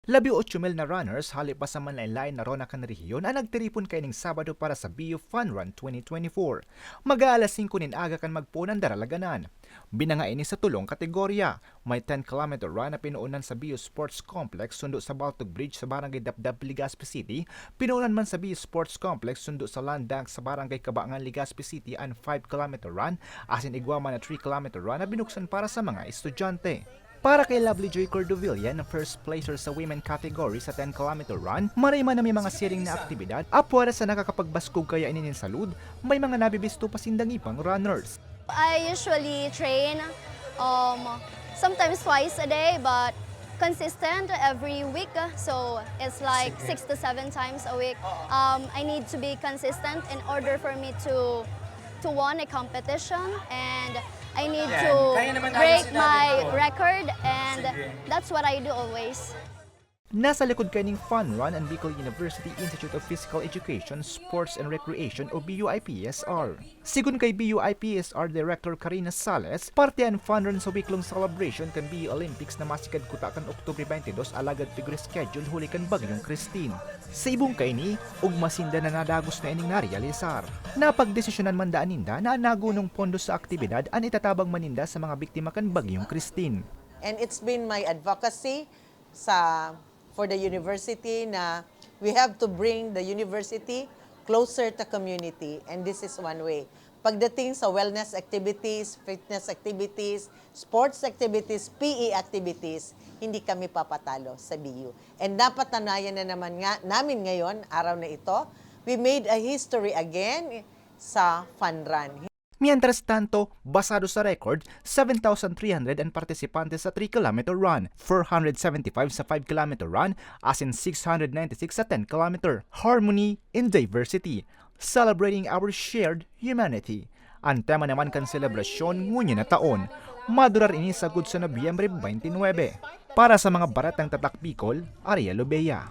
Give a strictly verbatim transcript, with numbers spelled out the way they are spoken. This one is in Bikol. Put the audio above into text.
Labi otso mil na runners hali pa sa manlaen-laen na rona kan rehiyon an nagtiripon kaining Sabado para sa B U Fun Run twenty twenty-four. Mag-aalas singko nin aga kan magpoon an daralaganan. Binanga ini sa tolong kategorya. May ten kilometer run na pinoonan sa B U Sports Complex sundo sa Baltog Bridge sa Barangay Dapdap, Legazpi City. Pinoonan man sa B U Sports Complex sundo sa Land Bank sa Barangay Cabangan, Legazpi City an five kilometer run, asin igwa man na three kilometer run na binuksan para sa mga estudyante. Para kay Lovely Joy Cordovilla na first placer sa women category sa ten kilometer run, maray man na may mga siring na aktibidad, apwera sa nakakapagbaskog kaya ini nin salud, may mga nabibisto pa sindang ibang runners. I usually train um, sometimes twice a day, but consistent every week. So it's like six to seven times a week. Um, I need to be consistent in order for me to to won a competition, and I need to break my record, and that's what I do always. Nasa likod kaining fun run an Bicol University Institute of Physical Education, Sports and Recreation o B U I P S R. Sigon kay B U I P S R Director Karina Sales, parte an fun run sa week-long celebration kan B U Olympics na masigad kuta kan Oktubre twenty-two, alagad pig-reschedule huli kan Bagyong Christine. Sa ibong kaini, ugma sinda na nadagos na ining narealisar. Napagdesisyonan man daan ninda na an nagunong pondo sa aktibidad an itatabang man ninda sa mga biktima kan Bagyong Christine. And it's been my advocacy sa for the university na we have to bring the university closer to community, and this is one way. Pagdating sa wellness activities, fitness activities, sports activities, P E activities, hindi kami papatalo sa B U. And napatunayan na naman nga namin ngayon, araw na ito, we made a history again sa fun run. Mientras tanto, basado sa record, seven thousand three hundred an partisipante sa three kilometer run, four hundred seventy-five sa five kilometer run, asin six hundred ninety-six sa ten kilometer. Harmony in diversity, celebrating our shared humanity. An tema naman kan selebrasyon ngunyan na taon. Madurar ini sagkod sa Nobyembre twenty-nine. Para sa mga Baretang Tatak Bicol, Ariel Obeya.